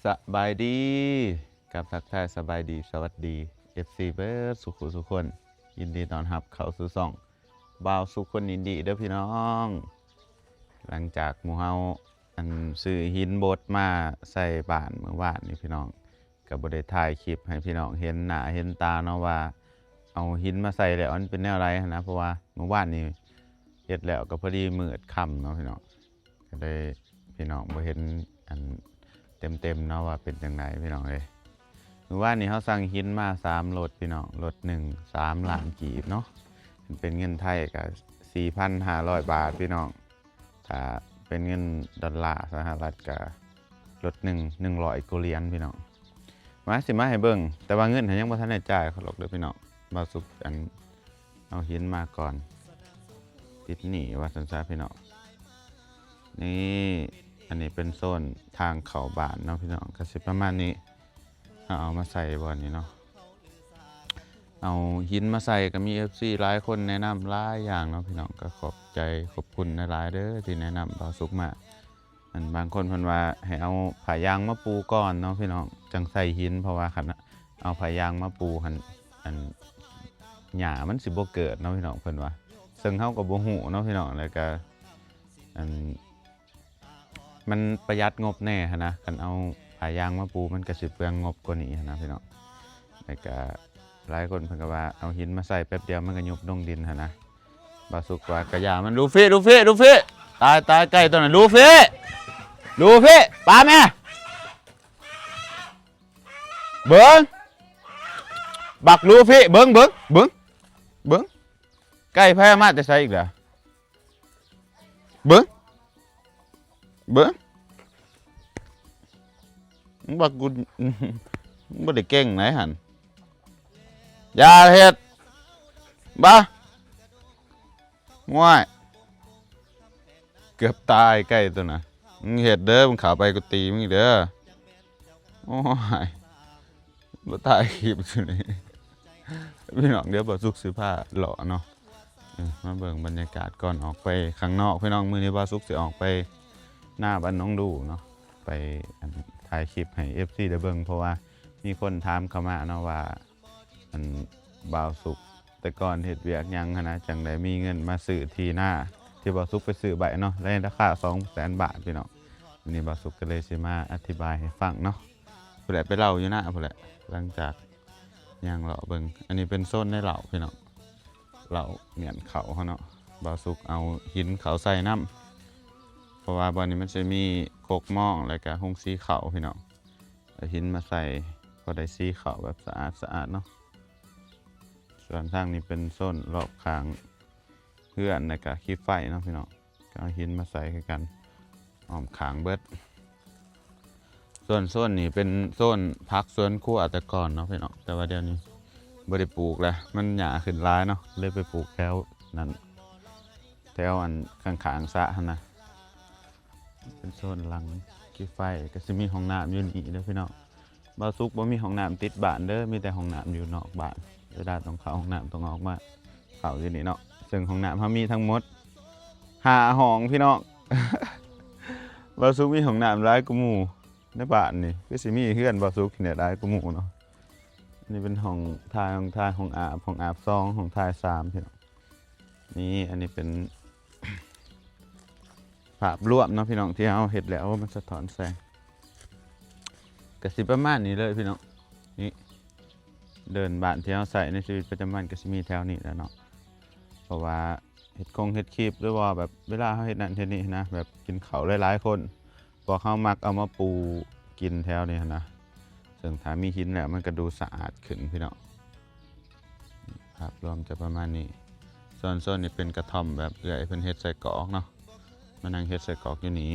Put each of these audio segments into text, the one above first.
ສະບາຍດີ ກັບທັກທາຍສະບາຍດີ ສະຫວັດດີ ເອັຟຊີ ເບິດສູ່ຜູ້ສູ່ຄົນ. ຍິນດີຕ້ອນຮັບເຂົ້າສູ່ຊ່ອງບ່າວສຸກຄົນອິນດີເດີພີ່ນ້ອງ. ຫຼັງຈາກໝູ່ເຮົາ ອັນ ຊື້ຫີນບົດມາໃສ່ບ້ານມື້ວານນີ້ພີ່ນ້ອງ ກໍບໍ່ໄດ້ຖ່າຍຄລິບໃຫ້ພີ່ນ້ອງເຫັນໜ້າເຫັນຕາເນາະ ວ່າເອົາຫີນມາໃສ່ແລ້ວມັນເປັນແນວໃດຫັ້ນນະ. ເພາະວ່າມື້ວານນີ້ເຮັດແລ້ວກໍພໍດີມືດຄ່ຳເນາະພີ່ນ້ອງ ກໍເລີຍພີ່ນ້ອງບໍ່ເຫັນອັນເຕັມໆເນາະ ວ່າເປັນຈັ່ງໃດພີ່ນ້ອງເອີຍ. ມື້ວານນີ້ເຮົາສັ່ງຫີນມາສາມລົດພີ່ນ້ອງ ລົດໜຶ່ງສາມລ້ານກີບເນາະ ເປັນເງິນໄທກໍສີ່ພັນຫ້າຮ້ອຍບາດພີ່ນ້ອງ. ຖ້າເປັນເງິນດອນລາສະຫະລັດກະລົດໜຶ່ງ ໜຶ່ງຮ້ອຍກວ່າຫຼຽນພີ່ນ້ອງ. ມາ ຊິມາໃຫ້ເບິ່ງ ແຕ່ວ່າເງິນຫັ້ນຍັງບໍ່ທັນໄດ້ຈ່າຍເຂົາດອກເດີພີ່ນ້ອງ. ບ່າວສຸກອັນເອົາຫີນມາກ່ອນ ຕິດໜີ້ວ່າຊັ້ນຊະພີ່ນ້ອງ. ນີ້ ອັນນີ້ເປັນໂຊນທາງເຂົ້າບ້ານເນາະພີ່ນ້ອງ ກໍຊິປະມານນີ້. ເຮົາເອົາມາໃສ່ບ່ອນນີ້ເນາະ ເອົາຫີນມາໃສ່ ກໍມີເອັຟຊີຫຼາຍຄົນແນະນຳຫຼາຍຢ່າງເນາະພີ່ນ້ອງ ກໍຂອບໃຈຂອບຄຸນຫຼາຍໆເດີທີ່ແນະນຳບ່າວສຸກມາ. ອັນ ບາງຄົນເພິ່ນວ່າໃຫ້ເອົາຜ້າຢາງມາປູກ່ອນເນາະພີ່ນ້ອງ ຈັ່ງໃສ່ຫີນ ເພາະວ່າຄັນເອົາຜ້າຢາງມາປູຫັ້ນ ອັນ ຫຍ້າມັນຊິບໍ່ເກີດເນາະພີ່ນ້ອງ ເພິ່ນວ່າ. ເຊິ່ງເຮົາກໍບໍ່ຮູ້ເນາະພີ່ນ້ອງ ແລ້ວກໍ ອັນ ມັນປະຢັດງົບແດ່ຫັ້ນນະ ຄັນເອົາຜ້າຢາງມາປູມັນກໍຊິເປືອງງົບກວ່ານີ້ຫັ້ນນະພີ່ນ້ອງ. ແລ້ວກໍຫຼາຍຄົນເພິ່ນກໍວ່າເອົາຫີນມາໃສ່ແປັບດຽວມັນກໍຍຸບລົງດິນຫັ້ນນະ. ບ່າວສຸກວ່າກະຢ່າມັນ ລູຟີ ລູຟີ ລູຟີ ຕາຍ ຕາຍ ໄກ່ຕົວນັ້ນ ລູຟີ ລູຟີ ປາແມ່ ເບິ່ງ ບັກລູຟີ ເບິ່ງ ເບິ່ງ ເບິ່ງ ເບິ່ງ ໄກ່ໃຜເອົາມາແຕ່ໃສອີກລະ? ເບິ່ງ ເບິ່ງ ມຶງວ່າກູ ມຶງບໍ່ໄດ້ເກັ່ງໃດຫັ້ນ ຢ່າເຮັດ ບາ ໂອ້ຍ ເກືອບຕາຍໄກ່ຕົວນະ. ມຶງເຮັດເດີ ມຶງເຂົ້າໄປກູຕີມຶງອີກເດີ. ໂອ້ຍ ບໍ່ຖ່າຍຄລິບຢູ່ນີ້ ພີ່ນ້ອງ. ດຽວບ່າວສຸກຊິພາເລາະເນາະ ເອີ ມາເບິ່ງບັນຍາກາດກ່ອນອອກໄປຂ້າງນອກພີ່ນ້ອງ. ມື້ນີ້ບ່າວສຸກຊິອອກໄປນາບ້ານໜອງດູເນາະ ໄປ ອັນ ຖ່າຍຄລິບໃຫ້ເອັຟຊີໄດ້ເບິ່ງ ເພາະວ່າມີຄົນຖາມເຂົ້າມາເນາະວ່າ ອັນ ບ່າວສຸກ ແຕ່ກ່ອນເຮັດວຽກຫຍັງຫັ້ນນະ ຈັ່ງໄດ້ມີເງິນມາຊື້ທີ່ນາ ທີ່ບ່າວສຸກໄປຊື້ໄວ້ເນາະ ໃນລາຄາສອງແສນບາດພີ່ນ້ອງ. ມື້ນີ້ບ່າວສຸກກໍເລີຍຊິມາອະທິບາຍໃຫ້ຟັງເນາະ. ພຸ້ນແຫຼະ ໄປເລົ່າຢູ່ນາພຸ້ນແຫຼະ ຫຼັງຈາກຍ່າງເລາະເບິ່ງ. ອັນນີ້ເປັນໂຊນໃນເຫຼົ້າພີ່ນ້ອງ ເຫຼົ້າມ້ຽນເຂົ້າເຮົາເນາະ. ບ່າວສຸກເອົາຫີນເຂົ້າໃສ່ນຳ ເພາະວ່າບ່ອນນີ້ມັນຊິມີຄົກມອງ ແລ້ວກະໂຮງສີເຂົ້າພີ່ນ້ອງ. ເອົາຫີນມາໃສ່ ພໍໄດ້ສີເຂົ້າແບບສະອາດໆເນາະ. ສ່ວນທາງນີ້ເປັນໂຊນລອບຂ້າງເຮືອນ ແລ້ວກະຄີບໄຟເນາະພີ່ນ້ອງ ກໍເອົາຫີນມາໃສ່ຄືກັນ ອ້ອມຂ້າງເບິດ. ສ່ວນໂຊນນີ້ເປັນໂຊນຜັກສວນຄົວແຕ່ກ່ອນເນາະພີ່ນ້ອງ ແຕ່ວ່າດຽວນີ້ບໍ່ໄດ້ປູກແລ້ວ ມັນຫຍ້າຂຶ້ນຫຼາຍເນາະ ເລີຍໄປປູກແຖວນັ້ນ ແຖວອັນຂ້າງໆສະຫັ້ນນະ. ເປັນໂຊນຫຼັງຄີບໄຟ ກໍຊິມີຫ້ອງນ້ຳຢູ່ນີ້ເດີພີ່ນ້ອງ. ບ່າວສຸກບໍ່ມີຫ້ອງນ້ຳຕິດບ້ານເດີ ມີແຕ່ຫ້ອງນ້ຳຢູ່ນອກບ້ານ ເວລາຕ້ອງເຂົ້າຫ້ອງນ້ຳຕ້ອງອອກມາເຂົ້າຢູ່ນີ້ເນາະ. ເຊິ່ງຫ້ອງນ້ຳເຮົາມີທັງໝົດຫ້າຫ້ອງພີ່ນ້ອງ. ບ່າວສຸກມີຫ້ອງນ້ຳຫຼາຍກວ່າໝູ່ໃນບ້ານນີ້ ຄືຊິມີເຮືອນບ່າວສຸກນີ້ແຫຼະຫຼາຍກວ່າໝູ່ເນາະ. ອັນນີ້ເປັນຫ້ອງຖ່າຍ ຫ້ອງຖ່າຍ ຫ້ອງອາບ ຫ້ອງອາບສອງ ຫ້ອງຖ່າຍສາມພີ່ນ້ອງ. ນີ້ ອັນນີ້ເປັນ ພາບລວມເນາະພີ່ນ້ອງ ທີ່ເຮົາເຮັດແລ້ວ ໂອ້ ມັນສະທ້ອນແສງ ກະຊິປະມານນີ້ເລີຍພີ່ນ້ອງ. ນີ້ ເດີ່ນບ້ານທີ່ເຮົາໃຊ້ໃນຊີວິດປະຈຳວັນກະຊິມີແຖວນີ້ແຫຼະເນາະ ເພາະວ່າເຮັດຄົງເຮັດຄລິບ ຫຼືວ່າແບບເວລາເຮົາເຮັດນັ້ນເຮັດນີ້ນະ ແບບກິນເຂົ້າຫຼາຍໆຄົນ ພວກເຮົາມັກເອົາມາປູກິນແຖວນີ້ຫັ້ນນະ. ເຊິ່ງຖ້າມີຫີນແລ້ວມັນກະດູສະອາດຂຶ້ນພີ່ນ້ອງ. ພາບລວມຈະປະມານນີ້. ສ່ວນໂຊນນີ້ເປັນກະທ່ອມ ແບບເອື້ອຍເພິ່ນເຮັດໄສ້ກອກເນາະ ມານັ່ງເຮັດໄສ້ກອກຢູ່ນີ້.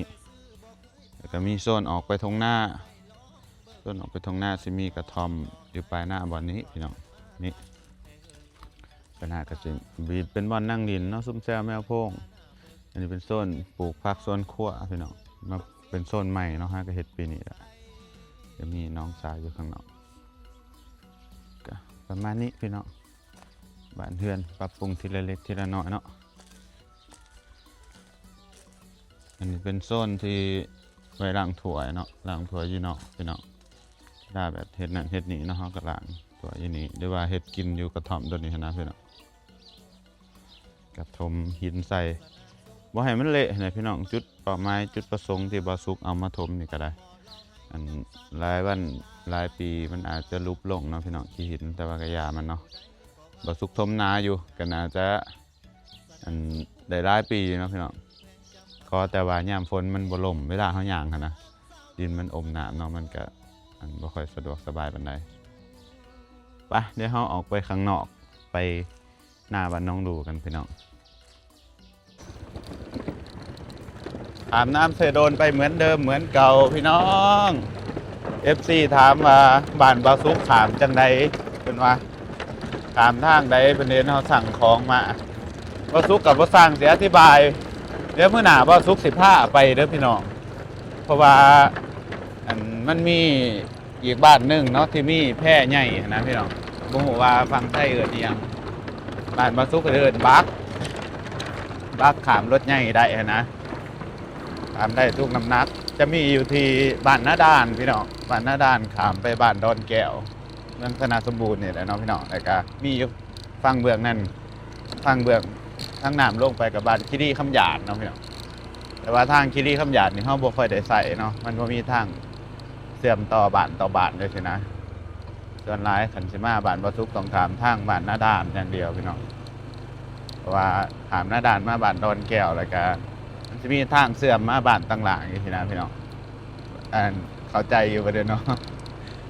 ແລ້ວກະມີໂຊນອອກໄປທົ່ງນາ ໂຊນອອກໄປທົ່ງນາຊິມີກະທ່ອມຢູ່ປາຍນາບ່ອນນີ້ພີ່ນ້ອງ. ນີ້ ປາຍນາກະຊິເປັນບ່ອນນັ່ງຫຼິ້ນເນາະ ຊຸມແຊວແມວໂພງ. ອັນນີ້ເປັນໂຊນປູກຜັກສວນຄົວພີ່ນ້ອງ ມາເປັນໂຊນໃໝ່ເນາະ ຫາກະເຮັດປີນີ້ລະ ຈະມີນ້ອງສາວຢູ່ຂ້າງນອກ. ກະປະມານນີ້ພີ່ນ້ອງ ບ້ານເຮືອນປັບປຸງທີລະເລັກທີລະນ້ອຍເນາະ. ອັນນີ້ເປັນໂຊນທີ່ ໄວ້ລ້າງຖ້ວຍເນາະ ລ້າງຖ້ວຍຢູ່ນອກພີ່ນ້ອງ. ເວລາແບບເຮັດນັ້ນເຮັດນີ້ເນາະ ເຮົາກໍລ້າງຖ້ວຍຢູ່ນີ້ ຫຼືວ່າເຮັດກິນຢູ່ກະທ່ອມໂຕນີ້ຫັ້ນນະພີ່ນ້ອງ. ກະຖົມຫີນໃສ່ ບໍ່ໃຫ້ມັນເລະນະພີ່ນ້ອງ. ຈຸດເປົ້າໝາຍ ຈຸດປະສົງທີ່ບ່າວສຸກເອົາມາຖົມນີ້ກໍໄດ້ ອັນ ຫຼາຍວັນຫຼາຍປີມັນອາດຈະຫຼຸບລົງເນາະພີ່ນ້ອງ ຂີ້ຫີນ, ແຕ່ວ່າກໍຢ່າມັນເນາະ. ບ່າວສຸກຖົມນາຢູ່ ກໍໜ້າຈະ ອັນ ໄດ້ຫຼາຍປີຢູ່ເນາະພີ່ນ້ອງ. ຂໍແຕ່ວ່າຍາມຝົນມັນບໍ່ລົ້ມ ເວລາເຮົາຍ່າງຫັ້ນນະ ດິນມັນອົມນ້ຳເນາະ ມັນກະ ອັນ ບໍ່ຄ່ອຍສະດວກສະບາຍປານໃດ. ໄປ ດຽວເຮົາອອກໄປຂ້າງນອກ ໄປ ໜ້າບ້ານໜອງດູກັນພີ່ນ້ອງ. ຂ້າມນ້ຳເຊໂດນໄປເໝືອນເດີມເໝືອນເກົ່າພີ່ນ້ອງ. ເອັຟຊີຖາມວ່າບ້ານບ່າວສຸກຂ້າມຈັ່ງໃດ ເພິ່ນວ່າຂ້າມທາງໃດ ເພິ່ນເຫັນເຮົາສັ່ງຂອງມາ. ບ່າວສຸກກໍບໍ່ຊ່າງຊິອະທິບາຍ ດຽວມື້ໜ້າບ່າວສຸກຊິພາໄປເດີພີ່ນ້ອງ. ເພາະວ່າ ອັນ ມັນມີ ອີກບ້ານໜຶ່ງເນາະ ທີ່ມີແພໃຫຍ່ຫັ້ນນະພີ່ນ້ອງ. ບໍ່ຮູ້ວ່າຝັ່ງໄທເອີ້ນອີ່ຫຍັງ ບ້ານບ່າວສຸກເອີ້ນບັກ ບັກຂ້າມລົດໃຫຍ່ໄດ້ຫັ້ນນະ ຂ້າມໄດ້ທຸກນ້ຳໜັກ. ຈະມີຢູ່ທີ່ບ້ານນາດານພີ່ນ້ອງ ບ້ານນາດານ ຂ້າມໄປບ້ານດອນແກ້ວ ເມືອງຊະນະສົມບູນນີ້ແຫຼະເນາະພີ່ນ້ອງ. ແລ້ວກະມີຢູ່ ຝັ່ງເບື້ອງນັ້ນ ຝັ່ງເບື້ອງທາງນ້ຳລົງໄປກັບບ້ານຄີຣີຄຳຢາດເນາະພີ່ນ້ອງ. ແຕ່ວ່າທາງຄີຣີຄຳຢາດນີ້ເຮົາບໍ່ຄ່ອຍໄດ້ໃຊ້ເນາະ ມັນບໍ່ມີທາງເຊື່ອມຕໍ່ບ້ານຕໍ່ບ້ານຈັ່ງຊີ້ນະ. ສ່ວນຫຼາຍຄັນຊິມາບ້ານບ່າວສຸກຕ້ອງຂ້າມທາງບ້ານນາດານຢ່າງດຽວພີ່ນ້ອງ ເພາະວ່າຂ້າມນາດານມາບ້ານດອນແກ້ວ ແລ້ວກະມັນຊິມີທາງເຊື່ອມມາບ້ານຕ່າງໆຈັ່ງຊີ້ນະພີ່ນ້ອງ. ອັນ ເຂົ້າໃຈຢູ່ບໍ່ເດີເນາະ.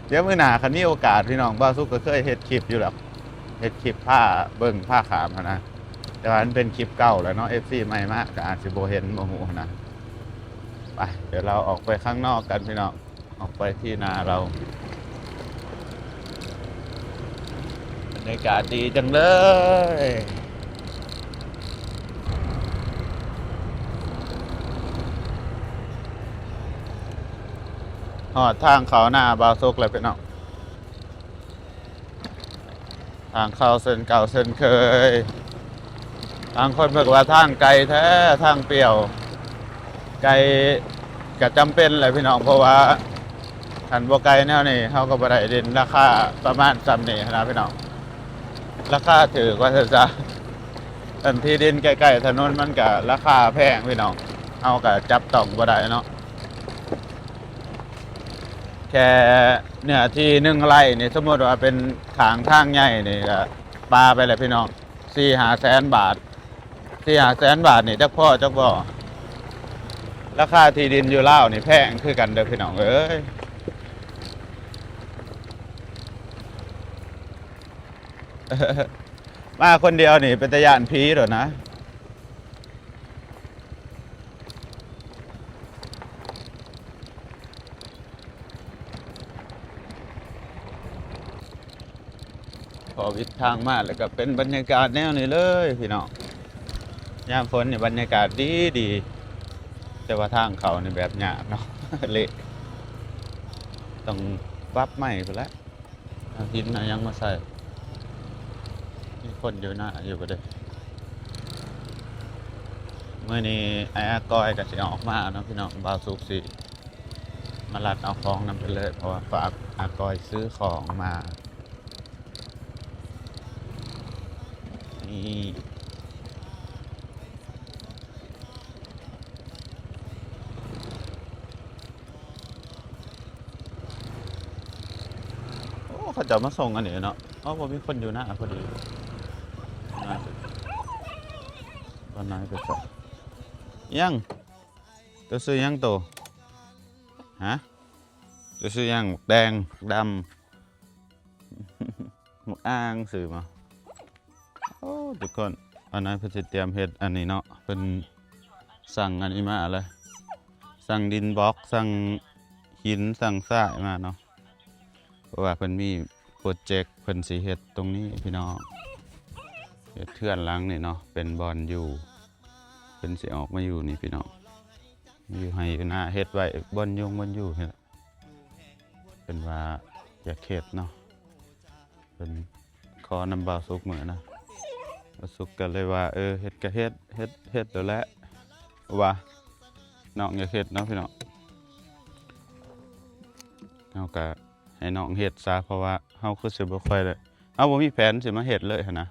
ດຽວມື້ໜ້າຄັນມີໂອກາດພີ່ນ້ອງ ບ່າວສຸກກໍເຄີຍເຮັດຄລິບຢູ່ດອກ ເຮັດຄລິບພາເບິ່ງພາຂ້າມຫັ້ນນະ ແຕ່ວ່າມັນເປັນຄລິບເກົ່າແລ້ວເນາະ ເອັຟຊີໃໝ່ມາກໍອາດຊິບໍ່ເຫັນບໍ່ຮູ້ຫັ້ນນະ. ໄປ ດຽວເຮົາອອກໄປຂ້າງນອກກັນພີ່ນ້ອງ ອອກໄປທີ່ນາເຮົາ. ບັນຍາກາດດີຈັງເລີຍ. ຮອດທາງເຂົ້ານາບ່າວສຸກແລ້ວພີ່ນ້ອງ ທາງເຂົ້າເຊັ່ນເກົ່າເຊັ່ນເຄີຍ. ບາງຄົນເພິ່ນວ່າທາງໄກແທ້ ທາງປ່ຽວ ໄກກໍຈຳເປັນແຫຼະພີ່ນ້ອງ ເພາະວ່າຄັນບໍ່ໄກແນວນີ້ ເຮົາກໍບໍ່ໄດ້ດິນລາຄາປະມານສ່ຳນີ້ຫັ້ນນະພີ່ນ້ອງ ລາຄາຖືກວ່າຊັ້ນຊະ. ອັນທີ່ດິນໃກ້ໆຖະໜົນມັນກໍລາຄາແພງພີ່ນ້ອງ ເຮົາກໍຈັບຕ້ອງບໍ່ໄດ້ເນາະ. ແຄ່ເນື້ອທີ່ໜຶ່ງໄຮ່ນີ້ ສົມມຸດວ່າເປັນຂ້າງທາງໃຫຍ່ນີ້ ກໍປາໄປແລ້ວພີ່ນ້ອງ ສີ່ຫ້າແສນບາດ ສີ່ຫ້າແສນບາດນີ້ ຈັກພໍຈັກບໍ່? ລາຄາທີ່ດິນຢູ່ລາວນີ້ແພງຄືກັນເດີພີ່ນ້ອງເອີຍ. ມາຄົນດຽວນີ້ເປັນຕາຢ້ານຜີໂດດນະ. ພໍວິດທາງມາແລ້ວກໍເປັນບັນຍາກາດແນວນີ້ເລີຍພີ່ນ້ອງ. ຍາມຝົນນີ້ບັນຍາກາດດີໆ ແຕ່ວ່າທາງເຂົ້ານີ້ແບບຍາກເນາະ ເລະ ຕ້ອງປັບໃໝ່ພຸ້ນແຫຼະ. ເອົາຫີນເອົາຫຍັງມາໃສ່ ມີຄົນຢູ່ນາຢູ່ບໍ່ເດ້. ມື້ນີ້ອ້າຍອາກອຍກໍຊິອອກມາເນາະພີ່ນ້ອງ ບ່າວສຸກຊິມາລັດເອົາຂອງນຳເພິ່ນເລີຍ ເພາະວ່າຝາກອາກອຍຊື້ຂອງມາ. ນີ້ ໂອ້ ເຂົາເຈົ້າມາສົ່ງອັນນີ້ເນາະ. ເອົາ ບໍ່ມີຄົນຢູ່ນາພໍດີ. ຕອນນັ້ນກໍຊະ ຫຍັງ? ໂຕຊື່ຫຍັງໂຕ? ຮະ? ໂຕຊື່ຫຍັງ? ບັກແດງ ບັກດຳ ໝາກອ່າງຊື່ມາ. ໂອ້ ທຸກຄົນ ອັນນັ້ນເພິ່ນຊິຕຽມເຮັດອັນນີ້ເນາະ ເພິ່ນສັ່ງອັນນີ້ມາແລ້ວ ສັ່ງດິນບລັອກ ສັ່ງຫີນ ສັ່ງຊາຍມາເນາະ ເພາະວ່າເພິ່ນມີໂປຣເຈັກ ເພິ່ນຊິເຮັດຕົງນີ້ພີ່ນ້ອງ ເຮັດເຮືອນຫຼັງນີ້ເນາະ ເປັນບ່ອນຢູ່ ເພິ່ນຊິອອກມາຢູ່ນີ້ພີ່ນ້ອງ ຢູ່ໄຮ່ຢູ່ນາ ເຮັດໄວ້ບ່ອນຢູ່ບ່ອນຢູ່ນີ້ແຫຼະ. ເພິ່ນວ່າຢາກເຮັດເນາະ ເພິ່ນຂໍນຳບ່າວສຸກມື້ນະ ບ່າວສຸກກໍເລີຍວ່າ ເອີ ເຮັດກໍເຮັດ ເຮັດ ເຮັດໂລດແຫຼະ ວ່ານ້ອງຢາກເຮັດເນາະພີ່ນ້ອງ. ເຮົາກະໃຫ້ນ້ອງເຮັດຊະ ເພາະວ່າເຮົາຄືຊິບໍ່ຄ່ອຍໄດ້ ເຮົາບໍ່ມີແຜນຊິມາເຮັດເລີຍຫັ້ນນະ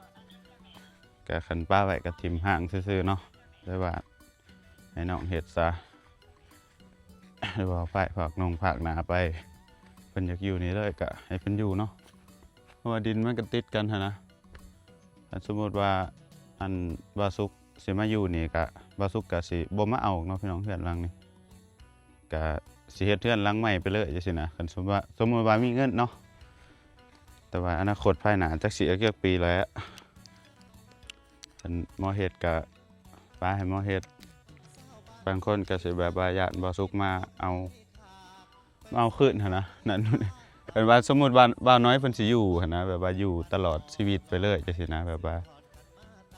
ກະຄັນປະໄວ້ກະຖິ້ມຮ້າງຊື່ໆເນາະ ແຕ່ວ່າໃຫ້ນ້ອງເຮັດຊະ ຫຼືວ່າໄປພາກໜົງພາກໜາໄປ ເພິ່ນຢາກຢູ່ນີ້ເລີຍກະໃຫ້ເພິ່ນຢູ່ເນາະ ເພາະວ່າດິນມັນກະຕິດກັນຫັ້ນນະ ຄັນສົມມຸດວ່າ ອັນ ບ່າວສຸກຊິມາຢູ່ນີ້ກະ ບ່າວສຸກກະຊິບໍ່ມາເອົາເນາະພີ່ນ້ອງ ເຮືອນຫຼັງນີ້ ກະຊິເຮັດເຮືອນຫຼັງໃໝ່ໄປເລີຍຈັ່ງຊີ້ນະ ຄັນສົມວ່າ ສົມມຸດວ່າມີເງິນເນາະ ແຕ່ວ່າອະນາຄົດພາຍໜ້າຈັກຊິອີກຈັກປີແຫຼະ ຄັນໝໍເຮັດກະປະໃຫ້ໝໍເຮັດ ບາງຄົນກະຊິແບບວ່າຢ້ານບ່າວສຸກມາເອົາ ມາເອົາຄືນຫັ້ນນະ ນັ້ນ ເພິ່ນວ່າສົມມຸດວ່າບ່າວນ້ອຍເພິ່ນຊິຢູ່ຫັ້ນນະ ແບບວ່າຢູ່ຕະຫຼອດຊີວິດໄປເລີຍຈັ່ງຊີ້ນະ ແບບວ່າ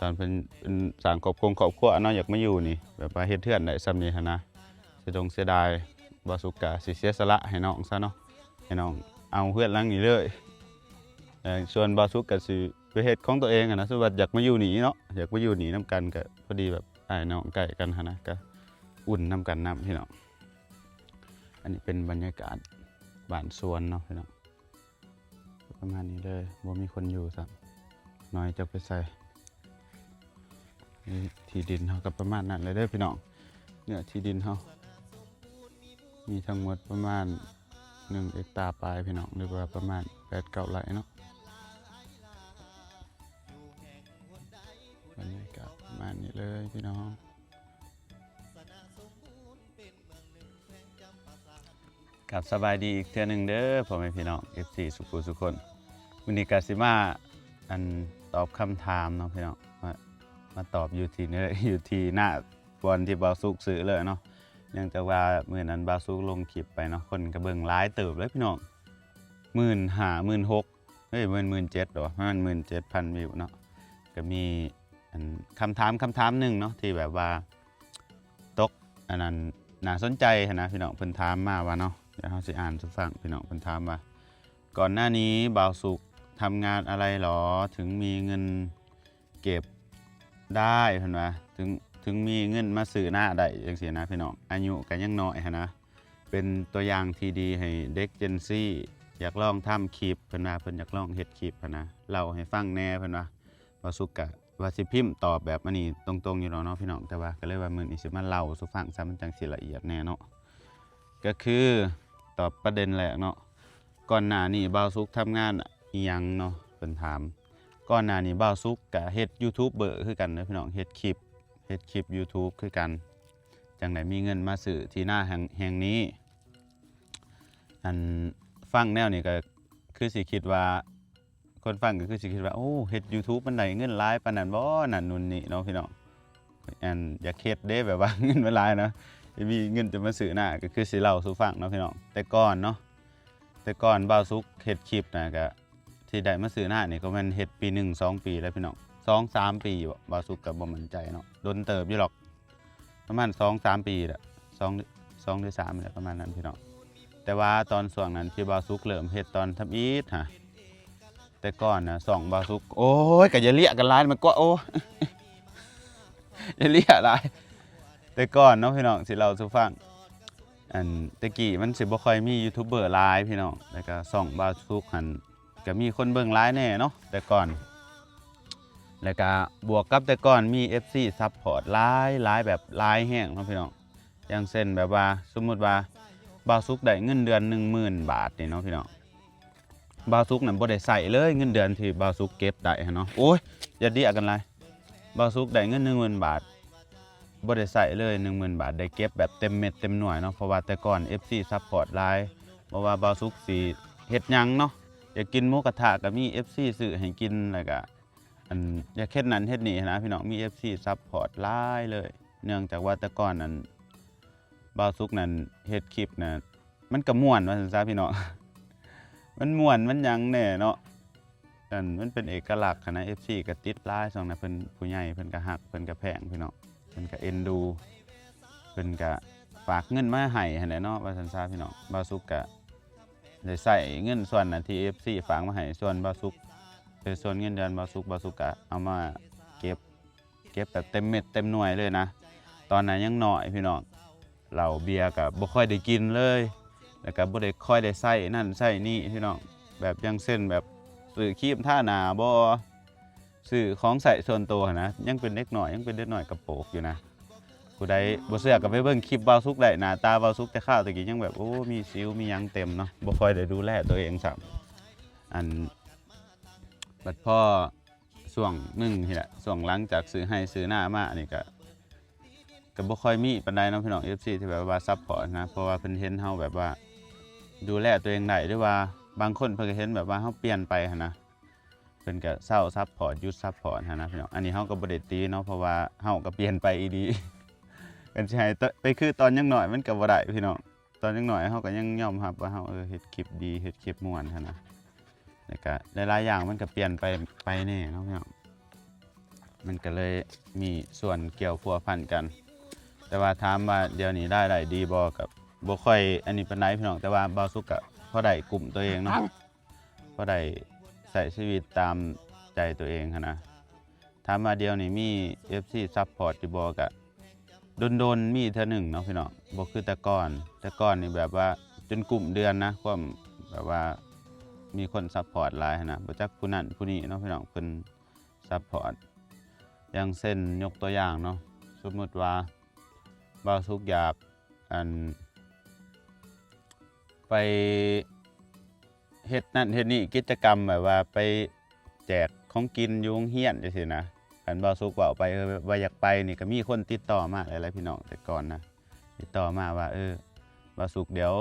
ຕອນເພິ່ນ ເພິ່ນສ້າງຄອບຄົງຄອບຄົວເນາະ ຢາກມາຢູ່ນີ້ ແບບວ່າເຮັດເຮືອນໄດ້ສ່ຳນີ້ຫັ້ນນະ ເສຍດົງເສຍດາຍ ບ່າວສຸກກະຊິເສຍສະຫຼະໃຫ້ນ້ອງຊະເນາະ ໃຫ້ນ້ອງເອົາເຮືອນຫຼັງນີ້ເລີຍ ເອີ ສ່ວນບ່າວສຸກກະຊິໄປເຮັດຂອງຕົວເອງຫັ້ນນະ ສົມມຸດວ່າຢາກມາຢູ່ນີ້ເນາະ ຢາກມາຢູ່ນີ້ນຳກັນ ກະພໍດີແບບອ້າຍນ້ອງໃກ້ກັນຫັ້ນນະ ກະອຸ່ນນຳກັນນຳພີ່ນ້ອງ. ອັນນີ້ເປັນບັນຍາກາດບ້ານສວນເນາະພີ່ນ້ອງ ປະມານນີ້ເລີຍ ບໍ່ມີຄົນຢູ່ຊ້ຳ ນ້ອຍຈັກໄປໃສ. ທີ່ດິນເຮົາກໍປະມານນັ້ນແຫຼະເດີພີ່ນ້ອງ ເນື້ອທີ່ດິນເຮົາມີທັງໝົດປະມານໜຶ່ງເຮັກຕາປາຍພີ່ນ້ອງ ຫຼືວ່າປະມານແປດເກົ້າໄຮ່ເນາະ. ບັນຍາກາດປະມານນີ້ເລີຍພີ່ນ້ອງ. ຄັບ ສະບາຍດີອີກເທື່ອໜຶ່ງເດີພໍ່ແມ່ພີ່ນ້ອງ ເອັຟຊີ ສຸຜູ້ສຸຄົນ. ມື້ນີ້ກະຊິມາ ອັນ ຕອບຄຳຖາມເນາະພີ່ນ້ອງ ມາ ມາຕອບຢູ່ທີ່ເນີ ຢູ່ທີ່ໜ້າບ່ອນທີ່ບ່າວສຸກຊື້ເລີຍເນາະ. ເນື່ອງຈາກວ່າມື້ນັ້ນບ່າວສຸກລົງຄລິບໄປເນາະ ຄົນກະເບິ່ງຫຼາຍເຕີບເລີຍພີ່ນ້ອງ ໝື່ນຫ້າ ໝື່ນຫົກ ເອີຍ ແມ່ນໝື່ນເຈັດບໍ່ ປະມານໝື່ນເຈັດພັນວິວເນາະ. ກະມີ ອັນ ຄຳຖາມ ຄຳຖາມໜຶ່ງເນາະ ທີ່ແບບວ່າຕົກ ອັນນັ້ນ ໜ້າສົນໃຈຫັ້ນນະພີ່ນ້ອງ ເພິ່ນຖາມມາວ່າເນາະ ດຽວເຮົາຊິອ່ານສູ່ຟັງພີ່ນ້ອງ. ເພິ່ນຖາມວ່າ ກ່ອນໜ້ານີ້ບ່າວສຸກທຳງານອະໄລຫຼໍ ເຖິງມີເງິນເກັບໄດ້ ເພິ່ນວ່າ ເຖິງ ເຖິງມີເງິນມາຊື້ນາໄດ້ຈັ່ງຊີ້ນະພີ່ນ້ອງ. ອາຍຸກະຍັງນ້ອຍຫັ້ນນະ ເປັນຕົວຢ່າງທີ່ດີໃຫ້ເດັກເຈນຊີ ຢາກລອງທຳຄລິບ ເພິ່ນວ່າ ເພິ່ນຢາກລອງເຮັດຄລິບຫັ້ນນະ ເລົ່າໃຫ້ຟັງແດ່ ເພິ່ນວ່າ. ບ່າວສຸກກະວ່າຊິພິມຕອບແບບອັນນີ້ຕົງໆຢູ່ແລ້ວເນາະພີ່ນ້ອງ ແຕ່ວ່າກະເລີຍວ່າມື້ນີ້ຊິມາເລົ່າສູ່ຟັງຊະ ມັນຈັ່ງຊິລະອຽດແດ່ເນາະ. ກະຄືຕອບປະເດັນແລກເນາະ ກ່ອນໜ້ານີ້ບ່າວສຸກທຳງານອີ່ຫຍັງເນາະ ເພິ່ນຖາມ. ກ່ອນໜ້ານີ້ບ່າວສຸກກະເຮັດຢູທູບເບີຄືກັນເດີພີ່ນ້ອງ ເຮັດຄລິບ ເຮັດຄລິບຢູທູບຄືກັນ ຈັ່ງໄດ້ມີເງິນມາຊື້ທີ່ນາແຫ່ງ ແຫ່ງນີ້. ອັນ ຟັງແນວນີ້ກະຄືຊິຄິດວ່າ ຄົນຟັງກໍຄືຊິຄິດວ່າ ໂອ້ ເຮັດຢູທູບມັນໄດ້ເງິນຫຼາຍປານນັ້ນບໍ່ ນັ້ນນູ້ນນີ້ເນາະພີ່ນ້ອງ. ອັນ ຢາກເຮັດເດ້ ແບບວ່າເງິນມັນຫຼາຍເນາະ ມີເງິນຈະມາຊື້ນາ ກໍຄືຊິເລົ່າສູ່ຟັງເນາະພີ່ນ້ອງ. ແຕ່ກ່ອນເນາະ ແຕ່ກ່ອນບ່າວສຸກເຮັດຄລິບນະ ກໍທີ່ໄດ້ມາຊື້ນານີ້ ກໍແມ່ນເຮັດປີໜຶ່ງສອງປີແລ້ວພີ່ນ້ອງ ສອງສາມປີບໍ່ ບ່າວສຸກກໍບໍ່ໝັ້ນໃຈເນາະ ດົນເຕີບຢູ່ດອກ. ປະມານສອງສາມປີແຫຼະ ສອງ ສອງຫຼືສາມນີ້ແຫຼະ ປະມານນັ້ນພີ່ນ້ອງ. ແຕ່ວ່າຕອນຊ່ວງນັ້ນທີ່ບ່າວສຸກເລີ່ມເຮັດຕອນທຳອິດຫັ້ນ ແຕ່ກ່ອນນະ ຊ່ອງບ່າວສຸກ ໂອ້ຍ ກະຢ່າເລຍກັນຫຼາຍ ມັນກວ່າ ໂອ້ ຢ່າເລຍຫຼາຍ. ແຕ່ກ່ອນເນາະພີ່ນ້ອງ ຊິເລົ່າສູ່ຟັງ ອັນ ແຕ່ກີ້ມັນຊິບໍ່ຄ່ອຍມີຢູທູບເບີຫຼາຍພີ່ນ້ອງ ແລ້ວກະຊ່ອງບ່າວສຸກຫັ້ນ ກະມີຄົນເບິ່ງຫຼາຍແດ່ເນາະ ແຕ່ກ່ອນ ແລ້ວກະບວກກັບແຕ່ກ່ອນມີເອັຟຊີຊັບພອດຫຼາຍ ຫຼາຍແບບຫຼາຍແຮງເນາະພີ່ນ້ອງ. ຢ່າງເຊັ່ນແບບວ່າ ສົມມຸດວ່າບ່າວສຸກໄດ້ເງິນເດືອນໜຶ່ງໝື່ນບາດນີ້ເນາະພີ່ນ້ອງ ບ່າວສຸກນັ້ນບໍ່ໄດ້ໃຊ້ເລີຍ ເງິນເດືອນທີ່ບ່າວສຸກເກັບໄດ້ຫັ້ນເນາະ. ໂອ້ຍ ຢ່າເດຍກັນຫຼາຍ ບ່າວສຸກໄດ້ເງິນໜຶ່ງໝື່ນບາດ ບໍ່ໄດ້ໃຊ້ເລີຍ ໜຶ່ງໝື່ນບາດ ໄດ້ເກັບແບບເຕັມເມັດເຕັມໜ່ວຍເນາະ ເພາະວ່າແຕ່ກ່ອນເອັຟຊີຊັບພອດຫຼາຍ ບໍ່ວ່າບ່າວສຸກຊິເຮັດຫຍັງເນາະ ຢາກກິນໝູກະທະກໍມີເອັຟຊີຊື້ໃຫ້ກິນ ແລ້ວກະ ອັນ ຢາກເຮັດນັ້ນເຮັດນີ້ຫັ້ນນະພີ່ນ້ອງ ມີເອັຟຊີຊັບພອດຫຼາຍເລີຍ. ເນື່ອງຈາກວ່າແຕ່ກ່ອນນັ້ນ ບ່າວສຸກນັ້ນເຮັດຄລິບນະ ມັນກະມ່ວນວ່າຊັ້ນຊະພີ່ນ້ອງ ມັນມ່ວນມັນຫຍັງແດ່ເນາະ ອັນ ມັນເປັນເອກະລັກຫັ້ນນະ ເອັຟຊີກະຕິດຫຼາຍ ຊ່ວງນັ້ນເພິ່ນ ຜູ້ໃຫຍ່ເພິ່ນກະຮັກ ເພິ່ນກະແພງພີ່ນ້ອງ ເພິ່ນກະເອັນດູ ເພິ່ນກະຝາກເງິນມາໃຫ້ຫັ້ນແຫຼະເນາະ ວ່າຊັ້ນຊະພີ່ນ້ອງ. ບ່າວສຸກກະໄດ້ໃຊ້ເງິນສ່ວນນັ້ນທີ່ເອັຟຊີຝາກມາໃຫ້ ສ່ວນບ່າວສຸກ ເອີ ສ່ວນເງິນເດືອນບ່າວສຸກ ບ່າວສຸກກະເອົາມາເກັບ ເກັບແບບເຕັມເມັດເຕັມໜ່ວຍເລີຍນະ. ຕອນນັ້ນຍັງນ້ອຍພີ່ນ້ອງ ເຫຼົ້າເບຍກໍບໍ່ຄ່ອຍໄດ້ກິນເລີຍ ແ แล้วก็บ่ได้ค่อยได้ใช้นั่นใช้นี่พี่น้อง แบบอย่างเช่นแบบซื้อครีมทาหน้าบ่ ซื้อของใช้ส่วนตัวหั้นนะ ยังเป็นเด็กน้อย ยังเป็นเด็กน้อยกระโปกอยู่นะ ผู้ใดบ่เชื่อก็ไปเบิ่งคลิปบ่าวสุกได้ หน้าตาบ่าวสุกแต่คราวแต่กี้ยังแบบ โอ้ มีสิวมีหยังเต็มเนาะ บ่ค่อยได้ดูแลตัวเองซ้ำ อัน บัดพอช่วงหนึ่งนี่แหละ ช่วงหลังจากซื้อไร่ซื้อนามานี่ก็ ก็บ่ค่อยมีปานใดเนาะพี่น้อง เอฟซี ที่แบบว่าซัปพอร์ตนะ เพราะว่าเพิ่นเห็นเฮาแบบว่าดูแลตัวเองได้ หรือว่าบางคนเพิ่นก็เห็นแบบว่าเฮาเปลี่ยนไปหั้นนะ เพิ่นก็เซาซัปพอร์ต หยุดซัปพอร์ตหั้นนะพี่น้อง อันนี้เฮาก็บ่ได้ติเนาะ เพราะว่าเฮาก็เปลี่ยนไปอีหลี คันสิให้ต- ไปคือตอนยังน้อยมันก็บ่ได้พี่น้อง ตอนยังน้อยเฮาก็ยังยอมรับว่าเฮา เออ เฮ็ดคลิปดี เฮ็ดคลิปม่วนหั้นนะ แล้วก็หลายๆอย่างมันก็เปลี่ยนไป ไปแน่เนาะพี่น้อง มันก็เลยมีส่วนเกี่ยวพัวพันกัน แต่ว่าถามว่าเดี๋ยวนี้รายได้ดีบ่ ก็บ่ค่อยอันนี้ปานใดพี่น้อง แต่ว่าบ่าวสุกก็พอได้กุ้มตัวเองเนาะ พอได้ใช้ชีวิตตามใจตัวเองหั้นนะ ถามว่าเดี๋ยวนี้มี เอฟซี ซัปพอร์ตอยู่บ่ ก็โดนๆ มีเทื่อหนึ่งเนาะพี่น้อง บ่คือแต่ก่อน แต่ก่อนนี่แบบว่าจนกุ้มเดือนนะ ความแบบว่ามีคนซัปพอร์ตหลายหั้นนะ บ่จักผู้นั้นผู้นี้เนาะพี่น้อง เพิ่นซัปพอร์ต อย่างเช่นยกตัวอย่างเนาะ สมมุติว่าบ่าวสุกอยาก อัน ไปเฮ็ดนั่นเฮ็ดนี่ กิจกรรมแบบว่าไปแจกของกินอยู่โรงเรียนจั่งซี้นะ คันบ่าวสุกเว้าไป เออ ว่าอยากไปนี่ ก็มีคนติดต่อมาหลายๆ พี่น้อง แต่ก่อนนะ ติดต่อมาว่า เออ บ่าวสุก เดี๋ยว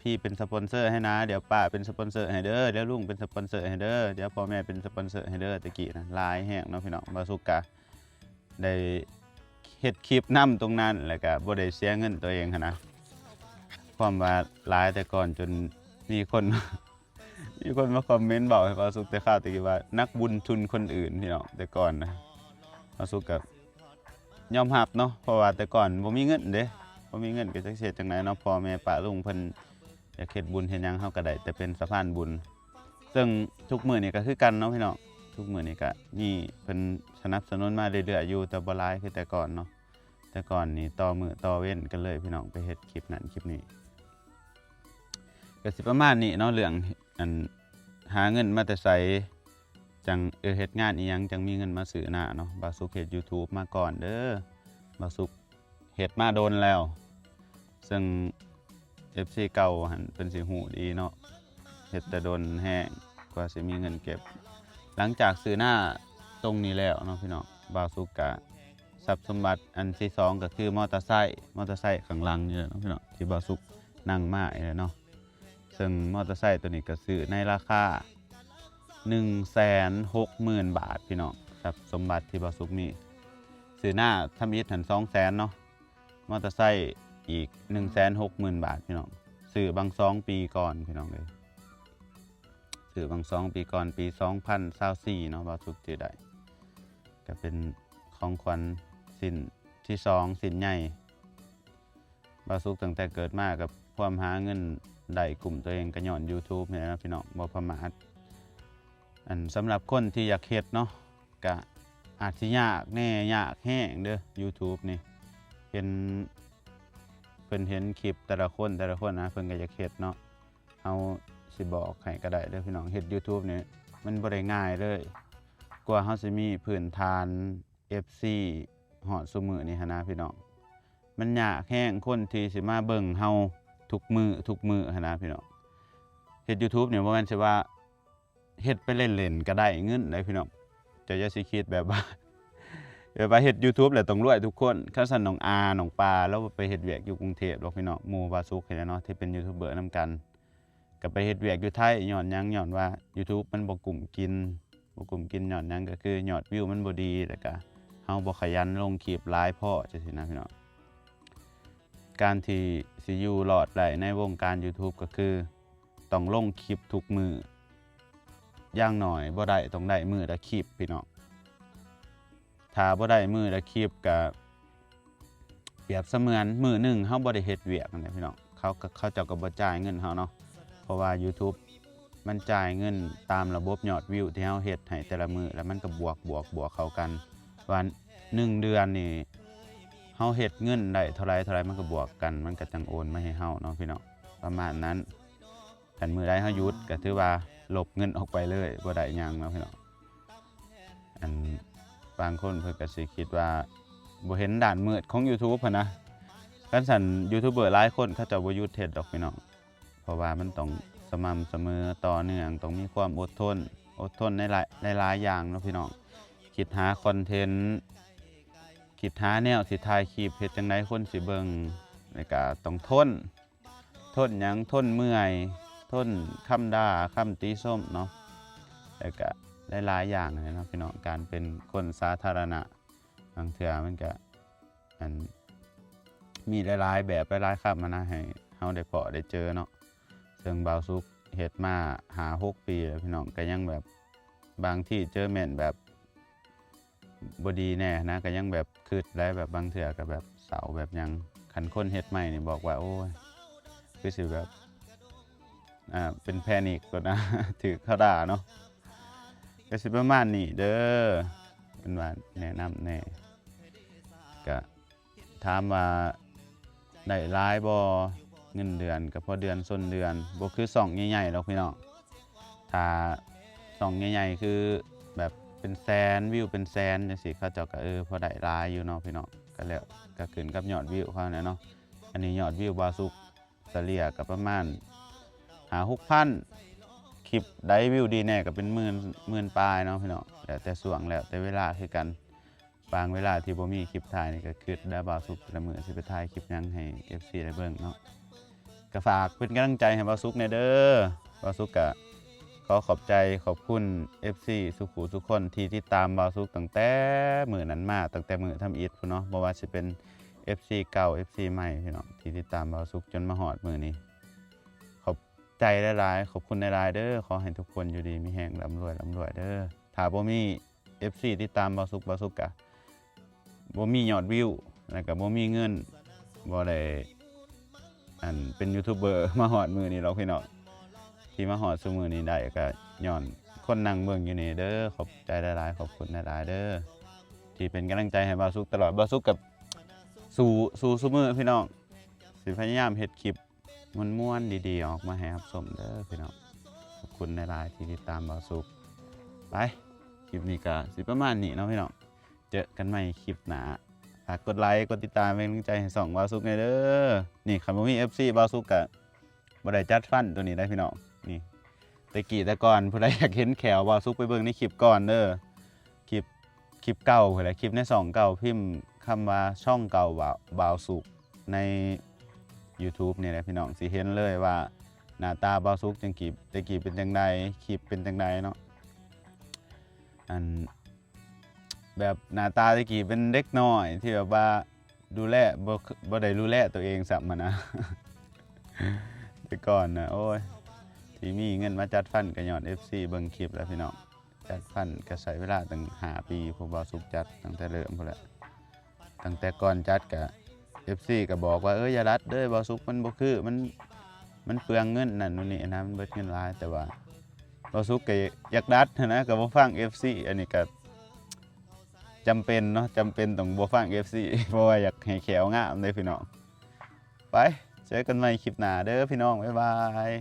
พี่เป็นสปอนเซอร์ให้นะ เดี๋ยวป้าเป็นสปอนเซอร์ให้เด้อ เดี๋ยวลุงเป็นสปอนเซอร์ให้เด้อ เดี๋ยวพ่อแม่เป็นสปอนเซอร์ให้เด้อ แต่กี้นะ หลายแฮงเนาะพี่น้อง บ่าวสุกก็ ได้เฮ็ดคลิปนำตรงนั้น แล้วก็บ่ได้เสียเงินตัวเองหั้นนะ ความว่าหลายแต่ก่อนจนมีคน มีคนมาคอมเมนต์เว้าให้บ่าวสุกแต่คราวแต่กี้ว่า นักบุญทุนคนอื่น พี่น้อง แต่ก่อนนะ บ่าวสุกก็ยอมรับเนาะ เพราะว่าแต่ก่อนบ่มีเงินเด้ บ่มีเงินก็จักสิเฮ็ดจั่งใดเนาะ พ่อแม่ป้าลุงเพิ่น อยากเฮ็ดบุญเฮ็ดหยัง เฮาก็ได้แต่เป็นสะพานบุญ ซึ่งทุกมื้อนี้ก็คือกันเนาะพี่น้อง ทุกมื้อนี้ก็มีเพิ่นสนับสนุนมาเรื่อยๆ อยู่ แต่บ่หลายคือแต่ก่อนเนาะ แต่ก่อนนี่ต่อมื้อต่อเว็นกันเลยพี่น้อง ไปเฮ็ดคลิปนั่นคลิปนี้ ก็สิประมาณนี้เนาะ เรื่อง อัน หาเงินมาแต่ไส จั่ง เออ เฮ็ดงานอีหยังจั่งมีเงินมาซื้อนาเนาะ บ่าวสุกเฮ็ดยูทูบมาก่อนเด้อ บ่าวสุกเฮ็ดมาโดนแล้ว ซึ่ง เอฟซี เก่าหั่นเพิ่นสิฮู้ดีเนาะ เฮ็ดแต่โดนแฮงกว่าสิมีเงินเก็บ หลังจากซื้อนาตรงนี้แล้วเนาะพี่น้อง บ่าวสุกกะ ทรัพย์สมบัติอันที่สองก็คือมอเตอร์ไซค์ มอเตอร์ไซค์ข้างหลังนี่แหละเนาะพี่น้อง ที่บ่าวสุกนั่งมานี่แหละเนาะ ซึ่งมอเตอร์ไซค์ตัวนี้ก็ซื้อในราคา หนึ่งแสนหกหมื่นบาท พี่น้อง ทรัพย์สมบัติที่บ่าวสุกมี ซื้อนาทำอิฐหั่น สองแสนเนาะ มอเตอร์ไซค์อีก หนึ่งแสนหกหมื่นบาท พี่น้อง ซื้อบั้งสองปีก่อน พี่น้องเอ้ย ซื้อบั้งสองปีก่อน ปีสองพันซาวสี่เนาะ บ่าวสุกซื้อได้ ก็เป็นของขวัญชิ้นที่สอง ชิ้นใหญ่ บ่าวสุกตั้งแต่เกิดมากับความหาเงินได้กุ้มตัวเองก็ย้อนยูทูบนี่แหละเนาะพี่น้อง บ่ประมาท อัน สำหรับคนที่อยากเฮ็ดเนาะ ก็อาจสิยากแหน่ ยากแฮงเด้อ ยูทูบนี่ เห็น เพิ่นเห็นคลิปแต่ละคน แต่ละคนนะ เพิ่นก็อยากเฮ็ดเนาะ เฮาสิบอกให้ก็ได้เด้อพี่น้อง เฮ็ดยูทูบนี่มันบ่ได้ง่ายเลย กว่าเฮาสิมีพื้นฐาน เอฟซี ฮอดซุมื้อนี้หั้นนะพี่น้อง มันยากแฮง คนที่สิมาเบิ่งเฮาทุกมื้อ ทุกมื้อหั้นนะพี่น้อง เฮ็ดยูทูบนี่บ่แม่นสิว่าเฮ็ดไปเล่นๆ ก็ได้เงินได้พี่น้อง เจ้าอย่าสิคิดแบบว่า แบบว่าเฮ็ดยูทูบแล้วต้องรวยทุกคน คันซั่นน้องอา น้องปา ลาวไปเฮ็ดเวียกอยู่กรุงเทพฯ ดอกพี่น้อง หมู่บ่าวสุกนี่แหละเนาะ ที่เป็นยูทูบเบอร์นำกัน ก็ไปเฮ็ดเวียกอยู่ไทย ย้อนหยัง ย้อนว่ายูทูบมันบ่กุ้มกิน บ่กุ้มกินย้อนหยัง ก็คือยอดวิวมันบ่ดี แล้วก็เฮาบ่ขยันลงคลิปหลายพอจั่งซี้นะพี่น้อง การที่สิอยู่รอดได้ในวงการยูทูบ ก็คือต้องลงคลิปทุกมื้อ อย่างน้อยบ่ได้ต้องได้มื้อละคลิปพี่น้อง ถ้าบ่ได้มื้อละคลิปก็เปรียบเสมือนมื้อหนึ่งเฮาบ่ได้เฮ็ดเวียกนั่นแหละพี่น้อง เขาก็ เขาเจ้าก็บ่จ่ายเงินเฮาเนาะ เพราะว่ายูทูบมันจ่ายเงินตามระบบยอดวิวที่เฮาเฮ็ดให้แต่ละมื้อ แล้วมันก็บวก บวก บวกเข้ากัน ว่าหนึ่งเดือนนี่เฮาเฮ็ดเงินได้เท่าใด เท่าใด มันก็บวกกัน มันก็จั่งโอนมาให้เฮาเนาะพี่น้อง เฮ ປະມານນັ້ນ. ຄັນມື້ໃດເຮົາຢຸດກໍຖືວ່າລົບເງິນອອກໄປເລີຍ ບໍ່ໄດ້ຫຍັງເນາະພີ່ນ້ອງ. ອັນ ບາງຄົນເພິ່ນກໍຊິຄິດວ່າບໍ່ເຫັນດ້ານມືດຂອງ YouTube ຫັ້ນນະ. ຄັນຊັ້ນ YouTuber ຫຼາຍຄົນເຂົາເຈົ້າບໍ່ຢຸດເຮັດດອກພີ່ນ້ອງ ເພາະວ່າມັນຕ້ອງສະໝ່ຳສະເໝີ ຕໍ່ເນື່ອງ ຕ້ອງມີຄວາມອົດທົນ ອົດທົນໃນຫຼາຍ ຫຼາຍໆຢ່າງເນາະພີ່ນ້ອງ. ຄິດຫາຄອນເທັນ ຄິດຫາແນວຊິຖ່າຍຄລິບ ເຮັດຈັ່ງໃດຄົນຊິເບິ່ງ ແລ້ວກໍຕ້ອງທົນ ທົນຫຍັງ? ທົນເມື່ອຍ ທົນຄຳດ່າ ຄຳຕິຊົມເນາະ ແລ້ວກະຫຼາຍໆຢ່າງເນາະພີ່ນ້ອງ. ການເປັນຄົນສາທາລະນະ ບາງເທື່ອມັນກະ ອັນ ມີຫຼາຍໆແບບ ຫຼາຍໆຄຳຫັ້ນນະ ໃຫ້ເຮົາໄດ້ພໍ້ໄດ້ເຈີເນາະ. ເຊິ່ງບ່າວສຸກເຮັດມາຫ້າຫົກປີແລ້ວພີ່ນ້ອງ ກະຍັງແບບ ບາງທີເຈີແມ່ນແບບ ບໍ່ດີແດ່ນະ ກໍຍັງແບບຄິດໄດ້ ແບບບາງເທື່ອກໍແບບເສົ້າແບບຫຍັງ. ຄັນຄົນເຮັດໃໝ່ນີ້ບອກວ່າ ໂອ້ຍ ຄືຊິແບບ ອ່າ ເປັນແພນິກໂລດນະ ຖືກເຂົາດ່າເນາະ. ກໍຊິປະມານນີ້ເດີ ເພິ່ນວ່າແນະນຳແດ່. ກະ ຖາມວ່າໄດ້ຫຼາຍບໍ່? ເງິນເດືອນກໍພໍເດືອນຊົນເດືອນ ບໍ່ຄືຊ່ອງໃຫຍ່ໆດອກພີ່ນ້ອງ. ຖ້າຊ່ອງໃຫຍ່ໆ ຄືແບບເປັນແສນ ວິວເປັນແສນຈັ່ງຊີ້ ເຂົາເຈົ້າກໍ ເອີ ພໍໄດ້ຫຼາຍຢູ່ເນາະພີ່ນ້ອງ. ກໍແລ້ວ ກໍຂຶ້ນກັບຍອດວິວເຂົາແຫຼະເນາະ. ອັນນີ້ຍອດວິວບ່າວສຸກສະເລ່ຍກໍປະມານຫ້າຫົກພັນ ຄລິບໃດວິວດີແດ່ກໍເປັນໝື່ນ ໝື່ນປາຍເນາະພີ່ນ້ອງ. ແລ້ວແຕ່ຊ່ວງ ແລ້ວແຕ່ເວລາຄືກັນ. ບາງເວລາທີ່ບໍ່ມີຄລິບຖ່າຍນີ້ກໍຄິດເດີ ບ່າວສຸກແຕ່ລະມື້ຊິໄປຖ່າຍຄລິບຫຍັງໃຫ້ເອັຟຊີໄດ້ເບິ່ງເນາະ. ກໍຝາກເປັນກຳລັງໃຈໃຫ້ບ່າວສຸກແດ່ເດີ. ບ່າວສຸກກໍຂໍຂອບໃຈຂອບຄຸນເອັຟຊີສູ່ຜູ້ສູ່ຄົນທີ່ຕິດຕາມບ່າວສຸກຕັ້ງແຕ່ມື້ນັ້ນມາ ຕັ້ງແຕ່ມື້ທຳອິດພຸ້ນເນາະ. ບໍ່ວ່າຊິເປັນເອັຟຊີເກົ່າ ເອັຟຊີໃໝ່ ພີ່ນ້ອງ ທີ່ຕິດຕາມບ່າວສຸກຈົນມາຮອດມື້ນີ້ ຂອບໃຈຫຼາຍໆ ຂອບຄຸນຫຼາຍໆເດີ. ຂໍໃຫ້ທຸກຄົນຢູ່ດີມີແຮງ ລ່ຳລວຍ ລ່ຳລວຍເດີ. ຖ້າບໍ່ມີ ເອັຟຊີຕິດຕາມບ່າວສຸກ ບ່າວສຸກກະບໍ່ມີຍອດວິວ ແລ້ວກະບໍ່ມີເງິນ ບໍ່ໄດ້ ອັນ ເປັນຢູທູບເບີມາຮອດມື້ນີ້ດອກພີ່ນ້ອງ. ທີ່ມາຮອດຊຸມື້ນີ້ໄດ້ກະຍ້ອນຄົນນັ່ງເບິ່ງຢູ່ນີ້ເດີ. ຂອບໃຈຫຼາຍໆ ຂອບຄຸນຫຼາຍໆເດີ ທີ່ເປັນກຳລັງໃຈໃຫ້ບ່າວສຸກຕະຫຼອດ. ບ່າວສຸກກະສູ້ ສູ້ຊຸມື້ພີ່ນ້ອງ ຊິພະຍາຍາມເຮັດຄລິບ ມ່ວນໆ ດີໆ ອອກມາໃຫ້ຮັບຊົມເດີພີ່ນ້ອງ. ຂອບຄຸນຫຼາຍໆທີ່ຕິດຕາມບ່າວສຸກ. ໄປ ຄລິບນີ້ກໍຊິປະມານນີ້ເນາະພີ່ນ້ອງ. ເຈີກັນໃໝ່ຄລິບໜ້າ. ຝາກກົດໄລ ກົດຕິດຕາມ ເປັນກຳລັງໃຈໃຫ້ຊ່ອງບ່າວສຸກແດ່ເດີ. ນີ້ ຄັນບໍ່ມີເອັຟຊີ ບ່າວສຸກກໍບໍ່ໄດ້ຈັດຟັນຕົວນີ້ໄດ໋ພີ່ນ້ອງ. ນີ້ ແຕ່ກີ້ແຕ່ກ່ອນ ຜູ້ໃດຢາກເຫັນແຂ້ວບ່າວສຸກ ໄປເບິ່ງໃນຄລິບກ່ອນເດີ. ຄລິບ ຄລິບເກົ່າພຸ້ນແຫຼະ ຄລິບໃນຊ່ອງເກົ່າ ພິມຄຳວ່າຊ່ອງເກົ່າ ບ່າວ ບ່າວສຸກ ໃນຢູທູບນີ້ແຫຼະພີ່ນ້ອງ ຊິເຫັນເລີຍວ່າໜ້າຕາບ່າວສຸກຈັ່ງກີ້ ແຕ່ກີ້ເປັນຈັ່ງໃດ ຄລິບເປັນຈັ່ງໃດເນາະ. ອັນ ແບບໜ້າຕາແຕ່ກີ້ເປັນເດັກນ້ອຍທີ່ແບບວ່າດູແລ ບໍ່ ບໍ່ໄດ້ດູແລຕົວເອງຊ້ຳຫັ້ນນະ. ແຕ່ກ່ອນນະ ໂອ້ຍ ທີ່ມີເງິນມາຈັດຟັນກໍຍ້ອນເອັຟຊີເບິ່ງຄລິບແຫຼະພີ່ນ້ອງ. ຈັດຟັນກໍໃຊ້ເວລາຕັ້ງຫ້າປີ ພວກບ່າວສຸກຈັດຕັ້ງແຕ່ເລີ່ມພຸ້ນແຫຼະ. ຕັ້ງແຕ່ກ່ອນຈັດກະ ເອັຟຊີກໍບອກວ່າ ເອີ ຢ່າດັດເດີ ບ່າວສຸກ ມັນບໍ່ຄື ມັນ ມັນເປືອງເງິນ ນັ້ນໂນ່ນນີ້ນະ ມັນເບິດເງິນຫຼາຍ. ແຕ່ວ່າບ່າວສຸກກໍຢາກດັດຫັ້ນນະ ກໍບໍ່ຟັງເອັຟຊີ. ອັນນີ້ກໍຈຳເປັນເນາະ ຈຳເປັນຕ້ອງບໍ່ຟັງເອັຟຊີ ເພາະວ່າຢາກໃຫ້ແຂ້ວງາມເດ້ພີ່ນ້ອງ. ໄປ ເຈີກັນໃໝ່ຄລິບໜ້າເດີພີ່ນ້ອງ ບາຍບາຍ.